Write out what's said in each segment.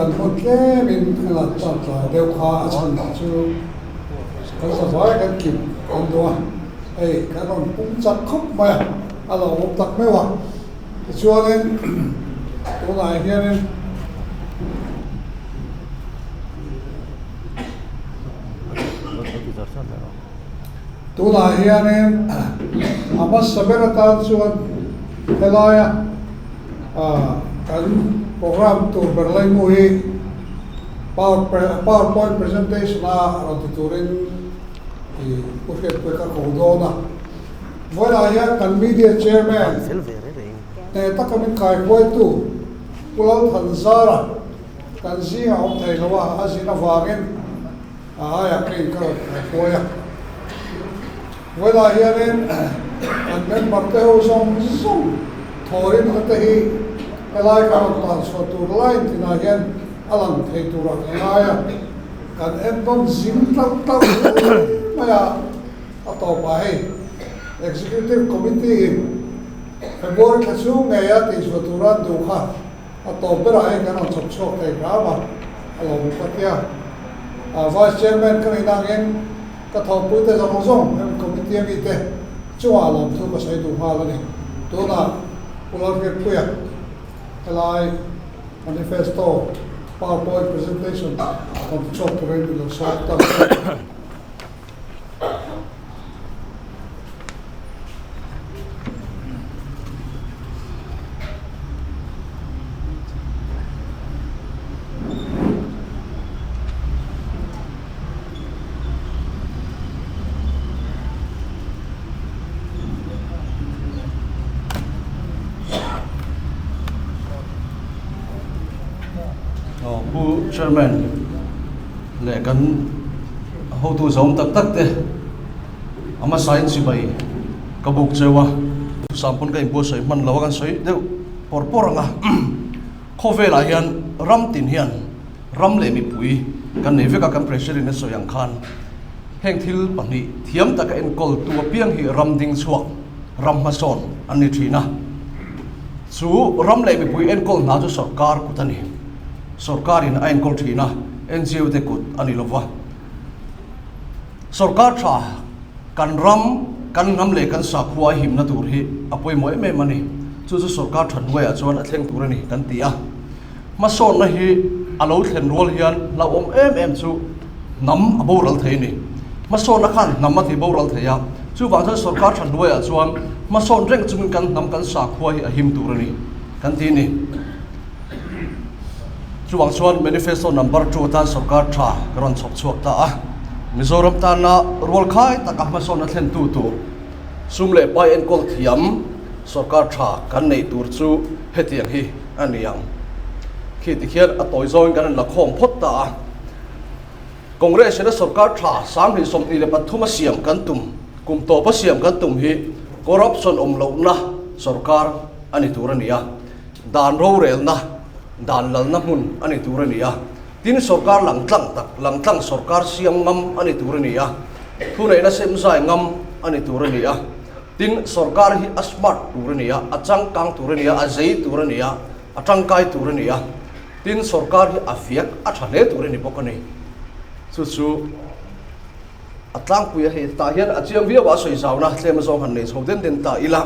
Kan hun tlemin kan han chan tlai deuh kha a chhan chu kan zavai kan kim awm duh a, hei kan rawn pum chak khawp mai a, a lo awm tak meuh a. Tichuanin tunah hianin tunah hianin a hmasa ber atan chuan helaia Kan program tur ber laimu hi power point presentation a rawn ti turin Pu Hriatpuia ka ko dawn a. Vawiinah hian kan media chairman hneh taka min kaihruaitu Pu Lalthanzara kan zingah awm thei lo a, a zin avangin a aiah ka in ka rawn kaihruai a. Vawiinah hianin kan member te ho zawng zawng thawrin a te hi helai ka rawn tan chhuah tur line tinah hian a lang thei turah ka ngai a, kan en dawn zing tlauh tlauh hle mai a, a tawpah hei Executive Committee in February thla chhung ngeia tihchhuah tura an duh kha a tawp berah hei kan rawn chawp chhuak thei hram a, a lo hmu ka tia. Vice Chairman ka nihna angin Ka thawhpuite zawng zawng hemi committee a mite chungah lawmthu ka sawi duh nghal a ni. Tunah Pu Lalhriatpuia helai manifesto powerpoint presentation rawn ti chhuak turin i lo sawi ta a. Pu Chairman leh kan hotu zawm tak tak te a hmasa in chibai ka buk cheu a, thusam pawn ka inbuatsaih hman lo a kan sawi deuh pawr pawr ang a, khawvelah hian ram tin hian Ram leh mipui kan nei vek a, kan President a sawi ang khan heng thil pahnih thiam taka enkawltu apiang hi ram ding chhuak, ram hmasawn an ni thin a. Chu ram leh mipui enkawl hna chu sorkar kut a ni. Sorkarin a enkawl thin a, NGO te kut a ni lova. Sorkar tha kan ram, kan hnam leh kan sakhua a himna tur hi a pawimawh em em a ni. Chu chu sorkar tha hnuaiah chuan a thleng tur a ni kan ti a. Hmasawnna hi a lo thlen rual hian hlauhawm em em chu hnam a boral thei a ni. Hmasawnna khan hnam a ti boral thei a, chuvang chuan sorkar tha hnuaiah chuan hmasawn reng chungin kan hnam kan sakhua hi a him tur a ni kan ti a ni. Chuvang chuan manifesto number two atan sorkar tha ka rawn chhawp chhuak ta a, Mizoram tana rualkhai taka hmasawnna thlentu tur sum leh pai enkawl thiam sorkar tha kan neih tur chu hetiang hi a ni ang. Khi ti khian a tawi zawngin kan rawn la khawm phawt ta a. Congress ina sorkar tha 2023 a siam kan tum, kum tawp a siam kan tum hi corruption awm lohna sorkar a ni tur a ni a. Dan rorelna, dan lalna hmun a ni tur a ni a. Tin, sorkar langtlang tak, langtlang sorkar siam ngam a ni tur a ni a. Thuneihna semzai ngam a ni tur a ni a. Tin, sorkar hi a smart tur a ni a, a changkang tur a ni a, a zei tur a ni a, a tangkai tur a ni a. Tin, sorkar hi a fiak, a tha hle tur a ni bawk a ni. Chu chu a tlangpui a hei. Tah hian a chiang viau a, a sawi zauna tlem azawng han nei chho den den ta ila.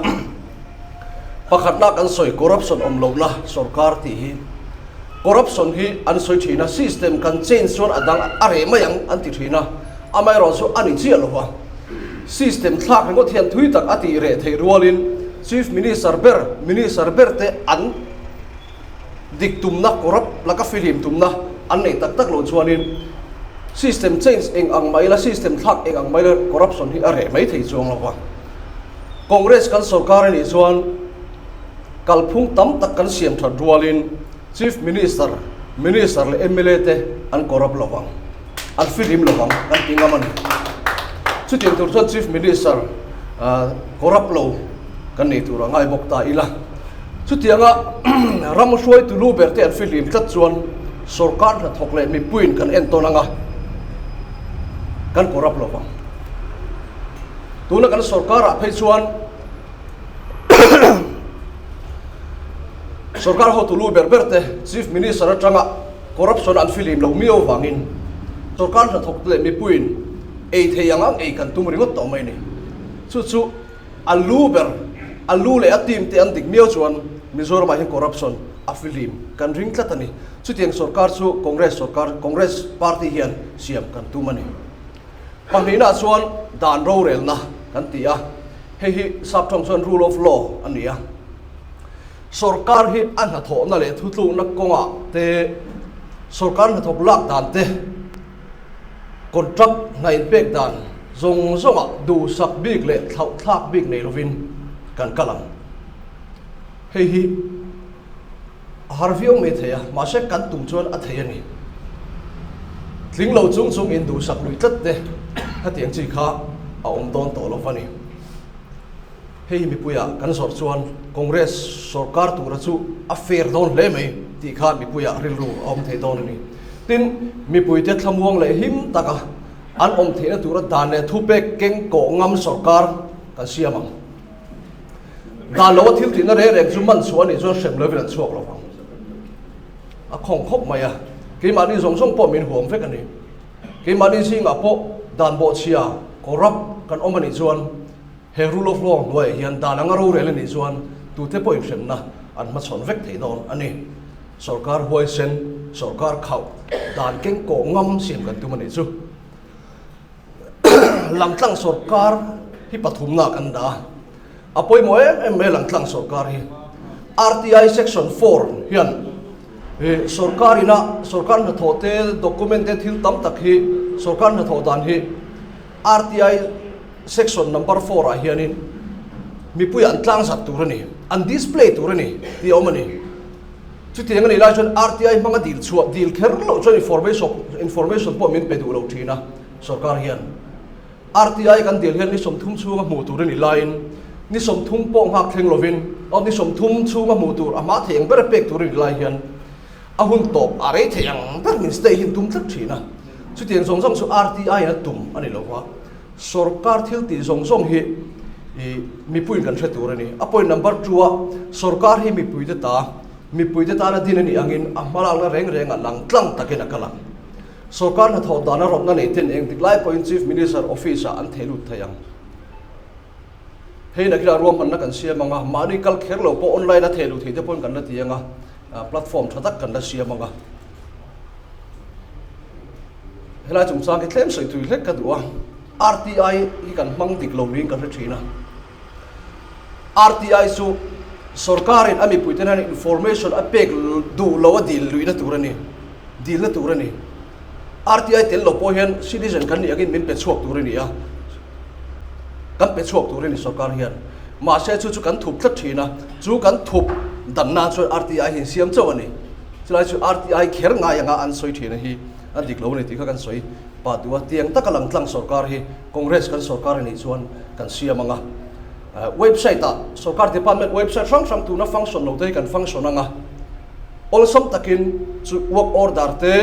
Pakhatna kan sawi corruption awm lohna sorkar tih hi. Corruption hi an sawi thin a, system kan change chuan a dang a reh mai ang an ti thin a, amaherawhchu chu a ni chiah lo va. System thlak ringawt hian thui tak a tih reh theih rualin Chief Minister ber, Minister ber te an dik tumna, corrupt laka fihlim tumna an neih tak tak loh chuanin system change eng ang mai la, system thlak eng ang mai la corruption hi a reh mai thei chuang lo va. Congress kan sorkar a nih chuan kalphung tam tak kan siam that rualin Chief Minister, Minister leh mla te an corrupt lo vang. An fihlim lo vang kan ti ngam a ni. Chutiang tur chuan Chief Minister corrupt lo kan nei tur a ngai bawk ta ila. Chutianga ram hruaitu lu ber te an fihlim tlat chuan sorkar hnathawk leh mipuiin kan entawn anga kan corrupt lo vang. Tuna kan sorkarah phei chuan sorkar hotu lu ber ber te Chief Minister atanga. Corruption an filim lo miau vangin sorkar hnathawk leh mipuiin ei thei ang ang ei kan tum ringawt tawh mai a ni. Chu chu a lu ber, a lu leh a team te an dik miau chuan Mizoramah hian corruption a filim kan ring tlat a ni. Chutiang sorkar chu Congress sorkar, Congress party hian siam kan tum a ni. Pahnihnaah chuan dan rorelna kan ti a, hei hi saptawng chuan rule of law a ni a. Sorkar hi a hnathawhna leh thutlukna kawngah te, sorkar hnathawk lak dan te, contract hna inpek dan zawng zawngah duhsak bik leh thlauhthlak bik nei lovin kan kal ang. Hei hi a har viau mai thei a, mahse kan tum chuan a thei a ni. Tling lo chung chung in duhsak lui tlat te hetiang chi kha a awm dawn tawh lo va ni. Hei hi mipuiah kan zawrh chuan Congress sorkar tura chu a fair dawn hle mai tih kha mipuiah rilru a awm thei dawn a ni. Tin, mipuite thlamuang leh him taka an awm theihna tura dan leh thupek keng kawh ngam sorkar kan siam ang. Dan loa thil tihna reng reng chu man chhuah a nih chuan hrem lovin an chhuak lo vang. A khawng khawp mai a, keimahni zawng zawng pawh min huam vek a ni. Keimahni zingah pawh dan bawhchhia, corrupt, kan awm a nih chuan He rule of law hnuaiah hian dan anga rorel a nih chuan tute pawhin hremna an hmachhawn vek thei dawn a ni. Sorkar huaisen, sorkar khauh, dan keng kawh ngam siam kan tum a nih chu. Langtlang sorkar hi pathumna kan dah a, a pawimawh em em mai langtlang sorkar hi. RTI section 4 hian sorkar ina sorkar hnathawh te, document te thil tam tak hi sorkar hnathawh dan hi RTI Section number 4 ah hianin mipui an tlangzat tur a ni, an display tur a ni tih a awm a ni. Chutiang a nih lai chuan RTI hmanga dil chhuah, dil kher loh chuan information information pawh min pe duh lo thin a sorkar hian. RTI kan dil hian ni 30 chhunga hmuh tur a nih laiin ni 30 pawh nghak thleng lovin aw ni 30 chhunga hmuh tur a hma thei ang ber pek tur a nih lai hian a hun tawp a rei thei ang ber min stay hi an tum tlat thin a. Chutiang zawng zawng chu RTI in a tum a ni lo va. Sorkar thil tih zawng zawng hi i mipuiin kan hre tur a ni. A point number 2 a, sorkar hi mipuite ta, mipuite tana din a nih angin a hmalakna reng rengah lang tlang takin a kal ang. Sorkar hnathawh dana rawtna nei ten engtik lai pawhin Chief Minister Office-ah an thei lut thei ang. Hei nakinah ruahmanna kan siam ang a, mahni kal kher lo pawh online a thei lut thei te pawhin kan la ti ang a, platform tha tak kan la siam ang a. Helai chungchang hi tlem sawi tui hlek ka duh a, RTI hi kan hmang dik lo niin ka hre thin a. RTI chu sorkarin a mipuite hian information a pek duh lo a dil luihna tur a ni, dilna tur a ni. RTI tel lo pawh hian citizen kan nih angin min pe chhuak tur a ni a, kan pe chhuak tur a ni sorkar hian. Mahse chu chu kan thup tlat thin a, chu kan thup danna chuan RTI hi siam chauh a ni. Chulai chu RTI kher ngai anga an sawi thin a hi a dik lo a ni tih kha kan sawi pah duh a. Tiang taka lang tlang sorkar hi Congress kan sorkar a nih chuan kan siam ang a. Website ah sorkar department website hrang hrang tuna function lo te hi kan function ang a. Awlsam takin chu work order te,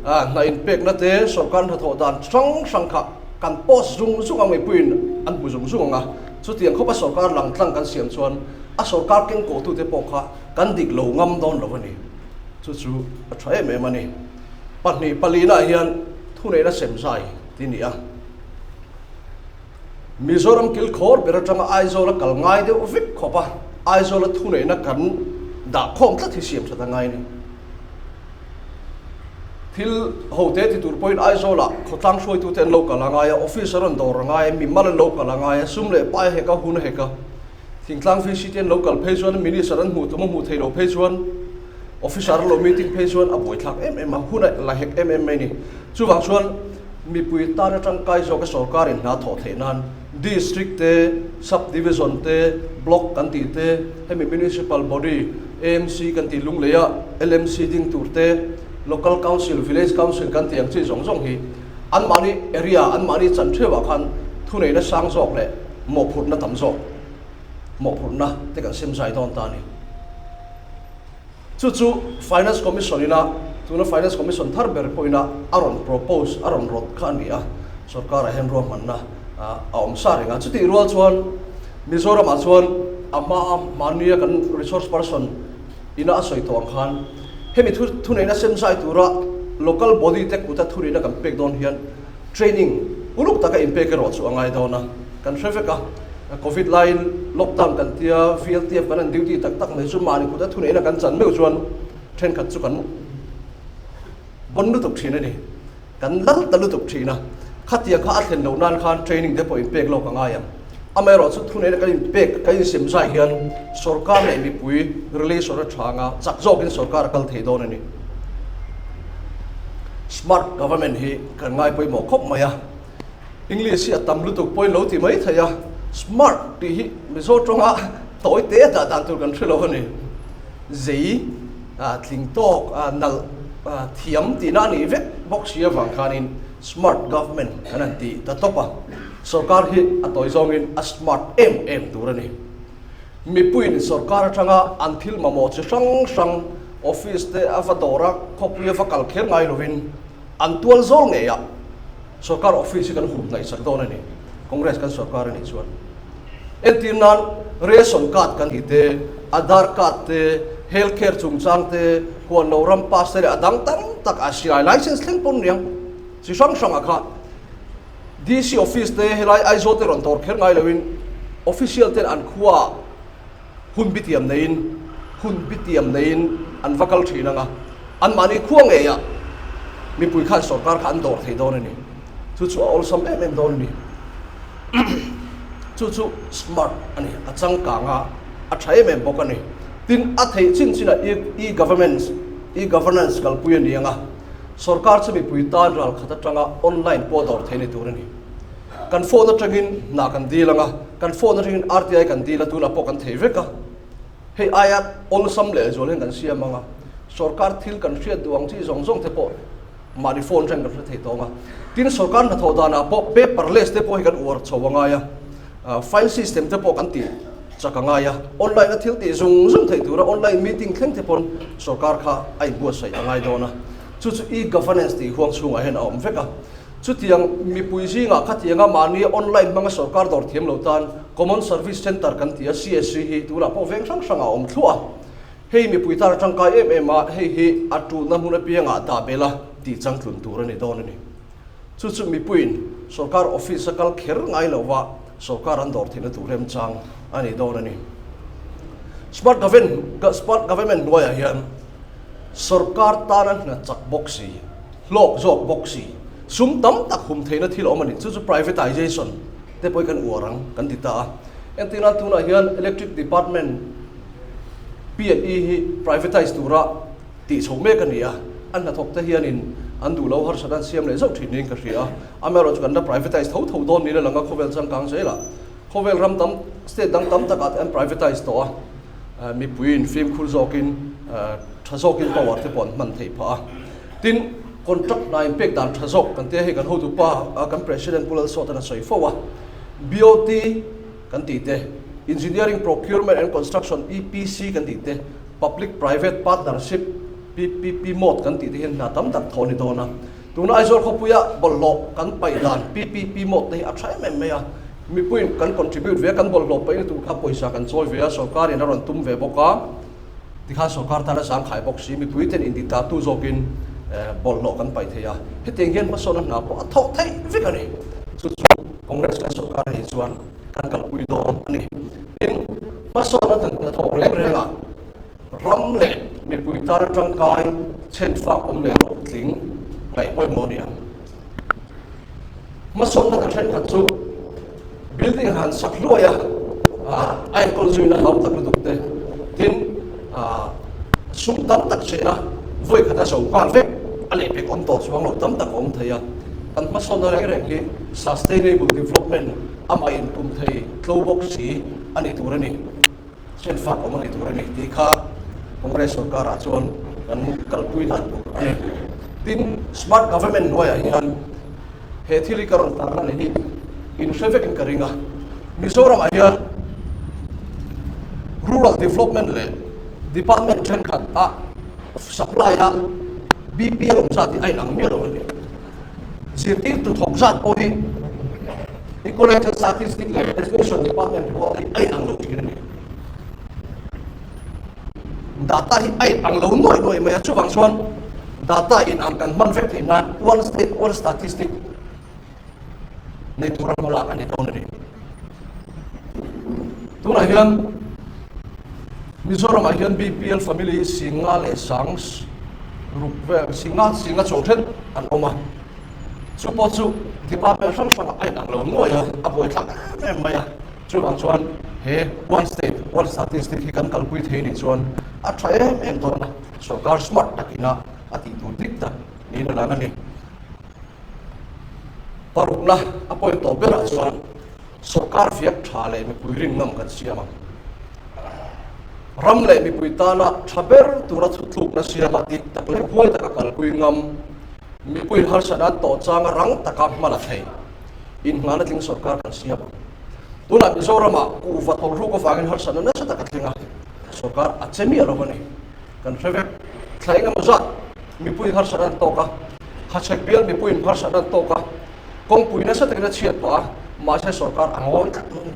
hna inpekna te, sorkar hnathawh dan hrang hrang kha kan post zung zung ang mipuiin an hmu zung zung ang a. Chutiang khawpa sorkar lang tlang kan siam chuan a sorkar kengkawhtute pawh kha kan dik lo ngam dawn lo a ni. Chu chu a tha em em a ni. Pahnih palinaah hian thuneihna sem zai ti ni a. Mizoram kilkhawr ber atanga Aizawl a kal ngai deuh vek khawp a, Aizawl a thuneihna kan dah khawm tlat hi siam that a ngai a ni. Thil ho te ti tur pawhin Aizawl ah khawtlang hruaitute an lo kal a ngai a, office a rawn dawr a ngai a, mimal an lo kal a ngai a, sum leh pai a hek a, hun a hek a. Thingtlang VC te an lo kal phei chuan Minister an hmuh tum a hmuh theih loh phei chuan Officer an lo meeting phei chuan a buaithlak em em a, hun a la hek em em mai a ni. Chuvang chuan mipui tan atangkai zawka sorkarin hna thawh theih nan District te, Sub Division te, Block kan tih te, hemi Municipal Body, AMC kan tih lungleia LMC ding tur te, Local Council, Village Council kan tih ang chi zawng zawng hi anmahni area, anmahni chan theuhah khan thuneihna sang zawk leh mawhphurhna tam zawk mawhphurhna te kan sem zai dawn ta a ni. Chu chu Finance Commission ina tuna Finance Commission thar ber pawhin a a rawn propose, a rawn rawt kha a ni a, sorkarah hian ruahmanna a awm sa reng a. Chutih rual chuan Mizoramah chuan a hmaa mahnia kan resource person ina a sawi tawh ang khan Hemi thu thuneihna semzai tura local body te kuta thuneihna kan pek dawn hian training uluk taka inpek erawh chu a ngai dawn a, kan hre vek a. Covid laiin lockdown kan tia, VLTF kan han duty tak tak mai chu mahni kuta thuneihna kan chan meuh chuan thenkhat chu kan bawn lutuk thin a ni. Kan lal ta lutuk thin a, khatiang kha a thlen loh nan khan training te pawh inpek lawk a ngai ang. Amaherawhchu thuneihna kan inpek, kan insem zai hian sorkar leh mipui relation a tha anga chak zawkin sorkar a kal thei dawn a ni. Smart government hi kan ngai pawimawh khawp mai a, English hi a tam lutuk pawhin lo ti mai thei a, smart tih hi Mizo tawnga tawi te dah dan tur kan hre lo a ni. Zei, tling tawk, nalh, thiam tihna a nih vek bawk si avang khanin smart government kan han ti ta tawp a. Sorkar hi a tawi zawngin a smart em em tur a ni. Mipuiin sorkar atanga an thil mamawh chi hrang hrang office te a va dawr a, khawpui a va kal kher ngai lovin an tual zawl ngeiah sorkar office hi kan hum hnaih sak dawn a ni, Congress kan sorkar a nih chuan. Entir nan ration card kan tih te, Aadhaar card te, health care chungchang te, huan lo ram pass te leh a dang tam tak a silai license thleng pawn niang chi hrang hrangah kha DC office te helai Aizawl te rawn dawr kher ngai loin official ten an khuaah hun bitiam neiin hun bitiam neiin an va kal thin ang a, anmahni khua ngeiah mipui khan sorkar kha an dawr thei dawn a ni. Chu chu a awlsam em em dawn a ni. Chu chu smart a ni, a changkang a, a tha em em bawk a ni. Tin, a theih chin chinah e-government, e-governance kalpui a ni ang a, sorkar chu mipui tan ral khat atanga online pawh dawr thei ni tur a ni. Kan phone atangin hna kan dil ang a, kan phone atangin RTI kan dil a, tunah pawh kan thei vek a. Hei aia awlsam leh zual hian kan siam ang a, sorkar thil kan hriat duh ang chi zawng zawng te pawh mahni phone atangin kan hre thei tawng a. Tin, sorkar hnathawh danah pawh paperless te pawh hi kan uar chho a ngai a, file system te pawh kan tih chak a ngai a, online a thil tih zung zung theih tura online meeting thleng te pawn sorkar kha a inbuatsaih a ngai dawn a. Chu chu e-governance tih huang chhungah hian a awm vek a. Chutiang mipui zingah khatianga mahni online hmanga sorkar dawr thiam lo tan Common Service Centre kan ti a, CSC hi tunah pawh veng hrang hrangah a awm thluah a. Hei mipui tan a tangkai em em a, hei hi a tulna hmun apiangah dah bel a tih changtlun tur a ni dawn a ni. Chu chu mipuiin sorkar office a kal kher ngai lova sorkar an dawr theihna tur remchang a ni dawn a ni. Smart Smart Government hnuaiah hian sorkar tana hna chak bawk si, hlawk zawk bawk si, sum tam tak hum theihna thil a awm a ni. Chu chu privatization te pawh hi kan uar ang kan ti ta a. Entirnan tunah hian Electric Department P&E hi privatize tura tih chho mek a ni a, a hnathawk te hianin an duh lo harsat an siam leh zauh thin niin ka hria a. Amaherawhchu kan la privatize tho tho dawn niin a lang a, khawvel changkang zelah khawvel ram tam state dang tam takah te an privatize tawh a, mipuiin fimkhur zawkin tha zawkin power te pawh an hman theih phah a. Tin, contract hna inpek dan tha zawk kan tia hei kan hotupa kan President Pu Lalsawtan a sawi fo a, BOT kan tih te, Engineering Procurement and Construction, EPC, kan tih te, Public Private Partnership, PPP, mode kan tih te hian hna tam tak thawh a ni dawn a. Tuna Aizawl khawpuia bawlhhlawh kan paih dan PPP mode te hi a tha em em mai a, mipuiin kan contribute ve a, kan bawlhhlawh paihna tur kha pawisa kan chawi ve a, sorkarin a rawn tum ve bawk a. Tikhan sorkar tan a zangkhai bawk si, mipui ten intitatu zawkin bawlhhlawh kan paih thei a, hetiang hian hmasawnna hna pawh a thawh theih vek a ni. Chu chu Congress kan sorkar anih chuan kan kalpui dawn a ni. Tin, hmasawnna hnathawk reng rengah ram leh mipui tan tangkai chhenfak awm leh rawh tling ngaih pawimawh a ni ang. Hmasawnna ka thenkhat chu building han sak hluai a, a enkawl zuina hau tak lutuk te, tin sum tam tak chhehna vawi khat a zo nghal vek a lehpek awm tawh chuang lo tam tak a awm thei a. Kan hmasawnna reng reng hi sustainable development amah inpum thei tlo bawk si a ni tur a ni. Chhenfak awm a ni tur a ni tih kha Congress sorkarah chuan kan kalpui dan tur a ni. Tin, Smart Government hnuaiah hian he thil hi ka rawn tarna leh hi inhre vekin ka ring a. Mizoramah hian Rural Development leh Department thenkhat a supply a BPL awm zat hi a inang miah lo a ni. Zirtirtu thawk zat pawh hi Economic Statistic leh Education Department pawh hi a inang lo thin a ni. Data hi a in ang lo nuai nuai mai a, chuvang chuan data in ang kan hman vek theih nan one state one statistic nei tura hma lak a ni dawn a ni. Tunah hian Mizoramah hian BPL family singa leh sang ruk vel singa singa chawng then an awm a, chu pawh chu department hrang hrangah a inang lo nuai a, a buaithlak em em mai a. Chuvang chuan he one state one statistic hi kan kalpui thei nih chuan a tha em em dawn a, sorkar smart takina a tih tur dik tak niin a lang a ni. Parukna a point tawh berah chuan sorkar fiak tha leh mipui rin ngam kan siam ang. Ram leh mipui tana tha ber tura thutlukna siama dik tak leh huai taka kalpui ngam, mipui harsatna an tawh changa rang taka hma la thei inngana tling sorkar kan siam ang. Tunah Mizoramah kuhva tawlhruk avangin harsatna nasa tak a tling a, sorkar a che miah lo a ni. Kan hre vek. Thla engemaw zat mipui harsatna an tawk a, hachhek bial mipuiin harsatna an tawk a, kawngpui nasa takin a chhiat pah a, mahse sorkar a ngawi tlat lo a ni.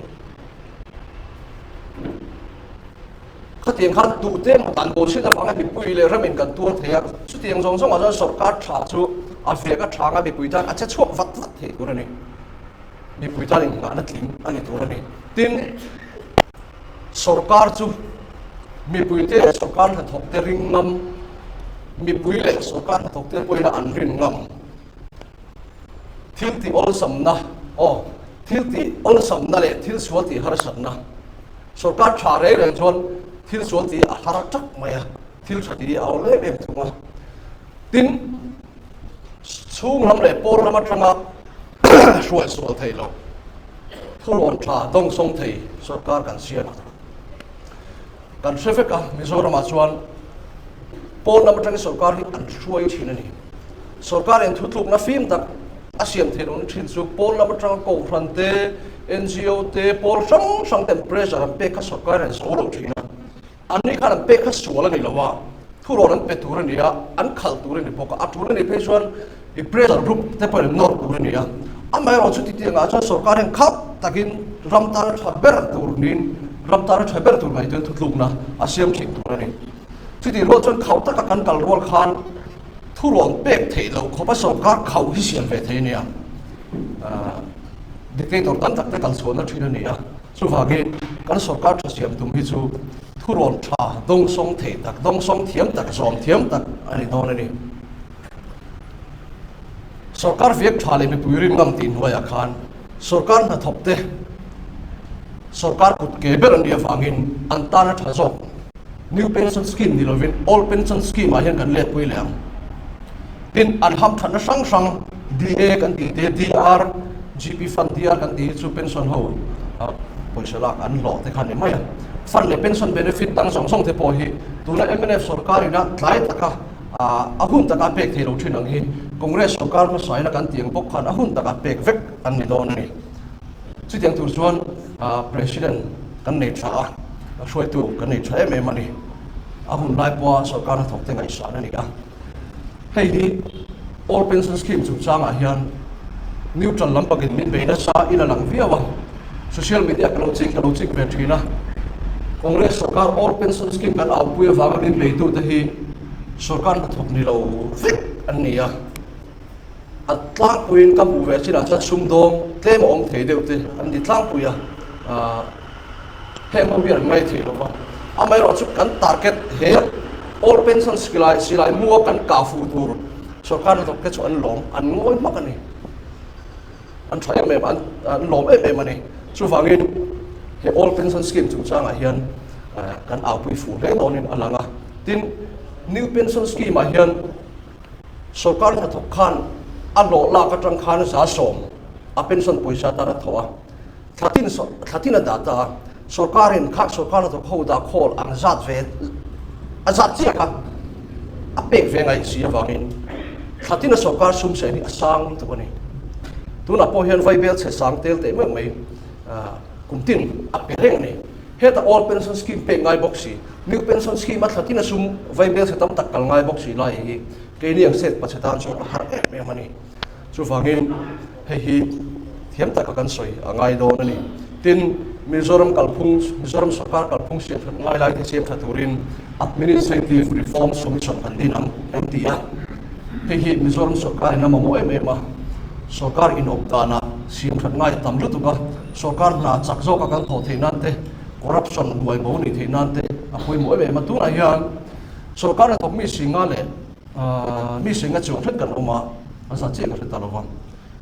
Khatiang khan duhte emaw dan bawl chhiat avanga mipui leh ramin kan tuar thei a, chutiang zawng zawngah chuan sorkar tha chu a vek a thang a, mipui tan a che chhuak vat vat thei tur a ni. Mipui tan inngahna tling a ni tur a ni. Tin, sorkar chu mipuite leh sorkar hnathawkte ring ngam, mipui leh sorkar hnathawkte pawhin an rin ngam. Thil tih awlsamna, aw, thil tih awlsamna leh thil sual tih harsatna. Sorkar tha reng reng chuan thil sual tih a har tak mai a, thil tha tih a awl em em thung a. Tin, chhung lam leh pawl lam atanga hruai sual thei lo, thurawn tha dawngsawng thei sorkar kan siam a. Kan hre vek a, Mizoramah chuan pawl lam atangin sorkar hi an hruai thin a ni. Sorkar in thutlukna fim tak a siam theih lohna thin chu pawl lam atanga kohhran te, NGO te, pawl hrang hrang ten pressure an pek kha sorkar in an zo lo thin a. Anni khan an pek kha sual a ni lo a, thurawn an pe tur a ni a, an khalh tur a ni bawk a, a tul a nih phei chuan i pressure group te pawhin an nawr tur a ni a. Amaherawh chu titiangah chuan sorkar hian khap takin ram tana tha ber tur niin ram tana tha ber tur ngaihtuahin thutlukna a siam thin tur a ni. Chutih rual chuan khauh taka kan kal rual khan thurawn pek theih loh khawpa sorkar khauh hi siam ve thei a ni a, dictator tam tak te kal chhuahna thin a ni a. Chuvangin kan sorkar tha siam tum hi chu thurawn tha dawngsawng thei tak, dawngsawng thiam tak, zawm thiam tak a ni dawn a ni. Sorkar viak tha leh mipui rin ngam tih hnuaiah khan sorkar hnathawk te sorkar kut ke ber an nih avangin an tana tha zawk New Pension Scheme ni lovin Old Pension Scheme ah hian kan letpui leh ang. Tin, an hamthatna hrang hrang DA kan tih te, DR, GP Fund DR kan tih hi chu pension ho pawisa lak an hlawh te kha ni mai a. Fund leh pension benefit dang zawng zawng te pawh hi tuna mnf sorkar ina tlai taka a hun taka pek thei lo thin ang hi Congress sorkar hmasa ina kan tih ang bawk khan a hun taka pek vek an ni dawn a ni. Chutiang tur chuan President kan nei tha a, hruaitu kan nei tha em em a ni. A hun lai pawha sorkar hnathawk te ngaihsan a ni a. Hei hi Old Pension Scheme chungchangah hian neutral lampangin min bei nasa in a lang viau a. Social media ka lo chik ka lo chik ve thin a. Congress sorkar Old Pension Scheme kan aupui avanga min beitute hi sorkar hnathawk ni lo vek an ni a. A tlangpuiin ka hmuh ve chinah chuan sumdawng tlem a awm thei deuh te an ni tlangpui a, heng ho hi an ngai thei lo va. Amaherawhchu kan target he Old Pension Silai silai mua kan kah fuh tur sorkar hnathawk te chu an lawm, an ngawi hmak a ni. An tha em em a, an lawm em em a ni. Chuvangin he Old Pension Scheme chungchangah hian kan aupui fuh hle dawnin a lang a. Tin, New Pension Scheme-ah hian Sorkar hnathawk khan a hlawh lak atang khan 70% a pension pawisa atan a thawh a, thlatin thlatin a dah ta a, sorkarin kha sorkar hnathawk ho dah khawl ang zat ve a zat chiah kha a pek ve ngaih si avangin thlatin a sorkar sum sen hi a sang lutuk a ni. Tunah pawh hian vaibel chhe sang tel teh meuh mai kum tin a pe reng a ni. Heta Old Pension Scheme pek ngai bawk si, New Pension Scheme a thlatin a sum vaibel chhe tam tak kal ngai bawk si lai hi keini ang set pachhe tan chuan a har em em a ni. Chuvangin hei hi thiam taka kan sawi a ngai dawn a ni. Tin, Mizoram kalphung, Mizoram sorkar kalphung siam that ngai lai te siam tha turin Administrative Reforms Commission kan din ang an ti a, hei hi Mizoram sawrkarin a mamawh em em a, sawrkar inawp danah siam that ngai a tam lutuk a, sawrkar hna chak zawka kan thawh theih nan te, corruption hnuai bo nih theih nan te a pawimawh em em a, tunah hian sawrkar hnathawk mi singa leh mi singa chuang hret kan awm a, a za chiah ka hre ta lo va,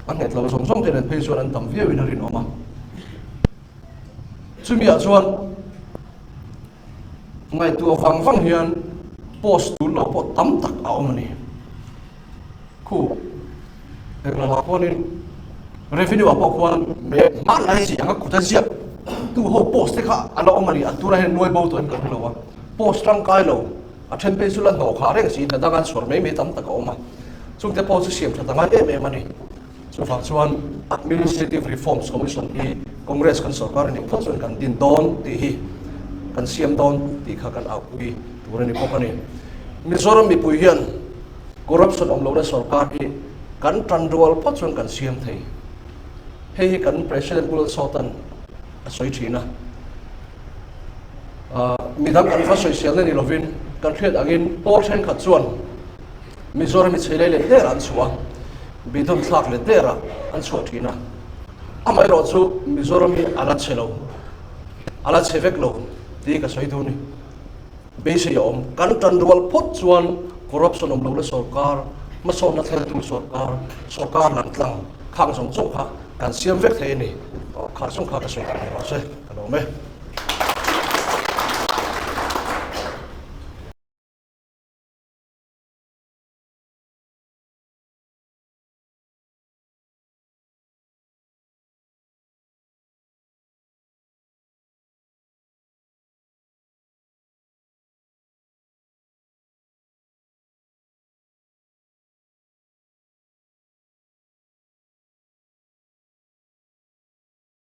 a nghet lo zawng zawng te nen phei chuan an tam viauin a rinawm a, chumi ah chuan. Ngaihtuah vang vang hian post tur lo pawh tam tak a awm a ni. Khu englamah khuanin revenue ah pawh khuan hmanlai chi anga kut a ziak tu ho post te kha a la awm a ni. An tunah hian nuai bo tawh in ka hre lo a, post tangkai lo a then phei chu la hnawh khah reng si hna danga an chhuar mai mai tam tak a awm a, chungte pawh chu siam that a ngai em em a ni. Chuvang chuan Administrative Reforms Commission hi Congress kan sorkar a nih phawt chuan kan din dawn tih hi kan siam dawn tih kha kan aupui tur a ni bawk a ni. Mizoram mipui hian corruption awm lohna sorkar hi kan tan rual phawt chuan kan siam thei. Hei hi kan President Pu Lalsawta'n a sawi thin a. Midang kan va sawiselna ni lovin kan hriat angin pawl thenkhat chuan Mizoram hi chheilei leh der an chhuah a, beidawn thlak leh der ah an chhuah thin a. Amaherawh chu Mizoram hi a la chhe lo, a la chhe vek lo tih ka sawi duh a ni. Beisei a awm. Kan tan rual phawt chuan corruption awm lohna sorkar, hmasawnna thlentu sorkar, sorkar lang tlang khang zawng zawng kha kan siam vek thei a ni. Khar zawng kha ka sawi duh ni rawh se, ka lawm e.